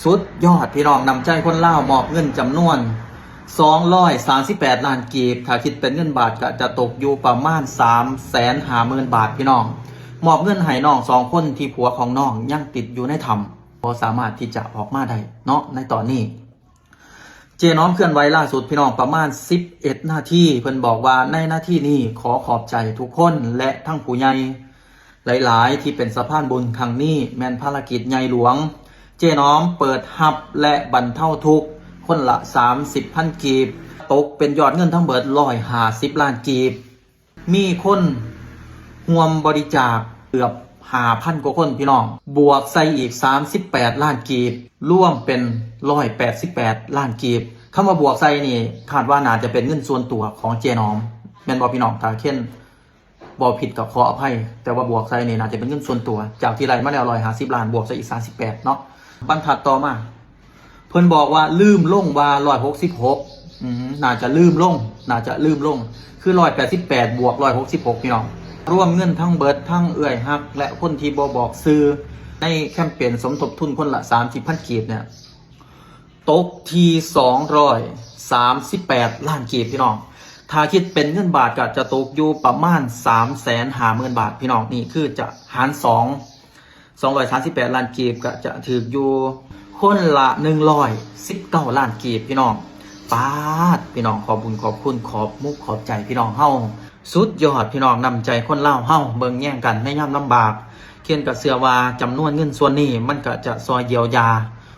ສຸດຍອດພີ່ນ້ອງ, ນ້ຳໃຈຄົນລາວ ມອບເງິນຈຳນວນສອງຮ້ອຍສາມສິບແປດລ້ານກີບ, ຖ້າຄິດເປັນເງິນບາດກໍຈະຕົກຢູ່ປະມານສາມແສນຫ້າໝື່ນບາດພີ່ນ້ອງ. ມອບເງິນໃຫ້ນ້ອງສອງຄົນທີ່ຜົວຂອງນ້ອງຍັງຕິດຢູ່ໃນຖ້ຳ ບໍ່ສາມາດທີ່ຈະອອກມາໄດ້ເນາະໃນຕອນນີ້. ເຈ້ນ້ອມເຄື່ອນໄຫວລ່າສຸດພີ່ນ້ອງ ປະມານສິບເອັດນາທີ, ເພິ່ນບອກວ່າ ໃນນາທີນີ້ຂໍຂອບໃຈທຸກຄົນ ແລະ ທັງຜູ້ໃຫຍ່ຫຼາຍໆ ທີ່ເປັນສະພານບຸນຄັ້ງນີ້ ແມ່ນພາລະກິດໃຫຍ່ຫຼວງ. ເຈ້ນ້ອມເປີດຮັບ ແລະ ບັນເທົາທຸກຄົນລະສາມສິບພັນກີບ, ຕົກເປັນຍອດເງິນທັງເບິດຮ້ອຍຫ້າສິບລ້ານກີບ. ມີຄົນຮ່ວມບໍລິຈາກເກືອບຫ້າພັນກວ່າຄົນພີ່ນ້ອງ, ບວກໃສ່ອີກສາມສິບແປດລ້ານກີບ, ລວມເປັນຮ້ອຍແປດສິບແປດລ້ານກີບ. ຄຳວ່າບວກໃສ່ນີ້ ຄາດວ່າໜ້າຈະເປັນເງິນສ່ວນຕົວຂອງເຈ້ນ້ອມ ແມ່ນບໍ່ພີ່ນ້ອງ? ຖ້າເຄນເວົ້າຜິດກໍຂໍອະໄພ, ແຕ່ວ່າບວກໃສ່ນີ້ໜ້າຈະເປັນເງິນສ່ວນຕົວ ຈາກທີ່ໄດ້ມາແລ້ວຮ້ອຍຫ້າສິບລ້ານ ບວກໃສ່ອີກສາມສິບແປດເນາະ. ບັນທັດຕໍ່ມາ ເພິ່ນບອກວ່າລືມລົງວ່າຮ້ອຍຫົກສິບຫົກ, ອືມ ໜ້າຈະລືມລົງ, ໜ້າຈະລືມລົງ, ຄືຮ້ອຍແປດສິບແປດບວກຮ້ອຍຫົກສິບຫົກ ພີ່ນ້ອງ. ລວມເງິນທັງເບິດ ທັງເອື້ອຍຮັກ ແລະ ຄົນທີ່ບໍ່ບອກຊື່ ໃນແຄມເປນສົມທົບທຶນຄົນລະສາມສິບພັນກີບເນ່ຍ ຕົກທີ່ສອງຮ້ອຍສາມສິບແປດລ້ານກີບ ພີ່ນ້ອງ. ຖ້າຄິດເປັນເງິນບາດກໍຈະຕົກຢູ່ປະມານສາມແສນຫ້າໝື່ນບາດ ພີ່ນ້ອງ. ນີ້ຄືຈະຫານສອງ ສອງຮ້ອຍສາມສິບແປດລ້ານກີບ ກໍຈະຖືກຢູ່ຄົນລະໜຶ່ງຮ້ອຍສິບເກົ້າລ້ານກີບ ພີ່ນ້ອງ. ປາດ ພີ່ນ້ອງ, ຂອບບຸນຂອບຄຸນ ຂອບມຸກຂອບໃຈພີ່ນ້ອງເຮົາ. ສຸດຍອດ ພີ່ນ້ອງ, ນ້ຳໃຈຄົນລາວເຮົາ ເບິ່ງແຍງກັນໃນຍາມລຳບາກ. ເຄນກໍເຊື່ອວ່າຈຳນວນເງິນສ່ວນນີ້ ມັນກໍຈະຊ່ອຍຢຽວຢາ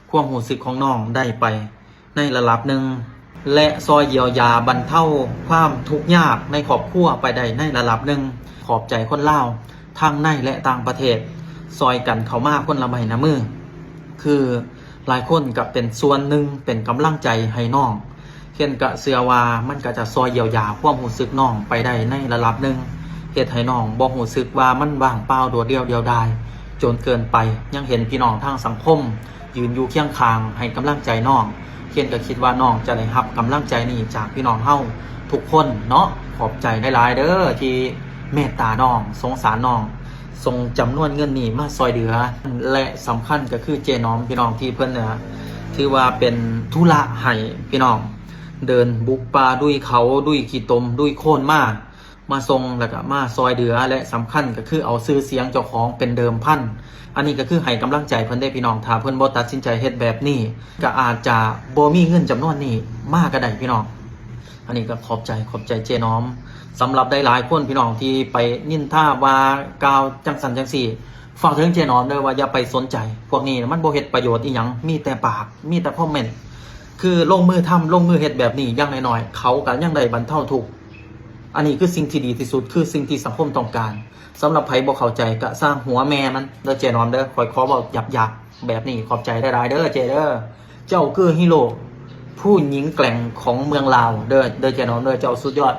ຄວາມຮູ້ສຶກຂອງນ້ອງໄດ້ໄປ ໃນລະດັບໜຶ່ງ ແລະ ຊ່ອຍຢຽວຢາບັນເທົາຄວາມທຸກຍາກໃນຄອບຄົວໄປໄດ້ໃນລະດັບໜຶ່ງ. ຂອບໃຈຄົນລາວທັງໃນ ແລະ ຕ່າງປະເທດ ຊ່ອຍກັນເຂົ້າມາຄົນລະໄມ້ລະມື. ຄືຫຼາຍຄົນກະເປັນສ່ວນໜຶ່ງເປັນກຳລັງໃຈໃຫ້ນ້ອງ. ເຄນກະເຊື່ອວ່າມັນກະຈະຊ່ອຍຢຽວຢາຄວາມຮູ້ສຶກນ້ອງໄປໄດ້ໃນລະດັບໜຶ່ງ, ເຮັດໃຫ້ນ້ອງບໍ່ຮູ້ສຶກວ່າມັນວ່າງເປົ່າໂດດດ່ຽວດຽວດາຍຈົນເກີນໄປ. ຍັງເຫັນພີ່ນ້ອງທາງສັງຄົມ ຢືນຢູ່ຄຽງຂ້າງໃຫ້ກຳລັງໃຈນ້ອງ. ເຄນກໍຄິດວ່ານ້ອງຈະໄດ້ຮັບກຳລັງໃຈນີ້ຈາກພີ່ນ້ອງເຮົາທຸກຄົນເນາະ. ຂອບໃຈຫຼາຍໆເດີ້ ທີ່ເມດຕານ້ອງ, ສົງສານນ້ອງ, ສົ່ງຈຳນວນເງິນນີ້ມາຊ່ອຍເຫຼືອ ແລະ ສຳຄັນກໍຄືເຈ້ນ້ອມ ພີ່ນ້ອງ, ທີ່ເພິ່ນ ເອີ ຖືວ່າເປັນທຸລະໃຫ້ພີ່ນ້ອງ, ເດີນບຸກປ່າ ລຸຍເຂົາ ລຸຍຂີ້ຕົມ ລຸຍໂຄນມາ ມາສົ່ງ ແລ້ວກໍມາຊ່ອຍເຫຼືອ ແລະ ສຳຄັນກໍຄືເອົາຊື່ສຽງເຈົ້າຂອງເປັນເດີມພັນ. ອັນນີ້ກໍຄືໃຫ້ກຳລັງໃຈເພິ່ນເດ້ພີ່ນ້ອງ. ຖ້າເພິ່ນບໍ່ຕັດສິນໃຈເຮັດແບບນີ້ ກໍອາດຈະບໍ່ມີເງິນຈຳນວນນີ້ມາກໍໄດ້ພີ່ນ້ອງ. ອັນນີ້ກໍຂອບໃຈ, ຂອບໃຈເຈ້ນ້ອມ. ສຳລັບຫຼາຍໆຄົນພີ່ນ້ອງທີ່ໄປນິນທາວ່າກ່າວຈັ່ງຊັ້ນຈັ່ງຊີ້, ຝາກເຖິງເຈ້ນ້ອມເດີ້ວ່າຢ່າໄປສົນໃຈພວກນີ້, ມັນບໍ່ເຮັດປະໂຫຍດອີ່ຫຍັງ, ມີແຕ່ປາກ, ມີແຕ່ຄອມເມັນ. ຄືລົງມືທຳ, ລົງມືເຮັດແບບນີ້, ຢ່າງໜ້ອຍໆ ເຂົາກໍຍັງໄດ້ບັນເທົາທຸກ. ອັນນີ້ຄືສິ່ງທີ່ດີທີ່ສຸດ, ຄືສິ່ງທີ່ສັງຄົມຕ້ອງການ. ສຳລັບໃຜບໍ່ເຂົ້າໃຈກໍຊ່າງຫົວແມ່ມັນເດີ້ເຈ້ນ້ອມເດີ້, ຂ້ອຍຂໍເວົ້າຫຍາບໆແບບນີ້. ຂອບໃຈຫຼາຍໆເດີ້ເຈ້ເດີ້. ເຈົ້າຄືຮີໂຣຜູ້ຍິງແກວ່ງຂອງເມືອງລາວເດີ້ ເດີ້ເຈ້ນ້ອມເດີ້, ເຈົ້າສຸດຍອດ.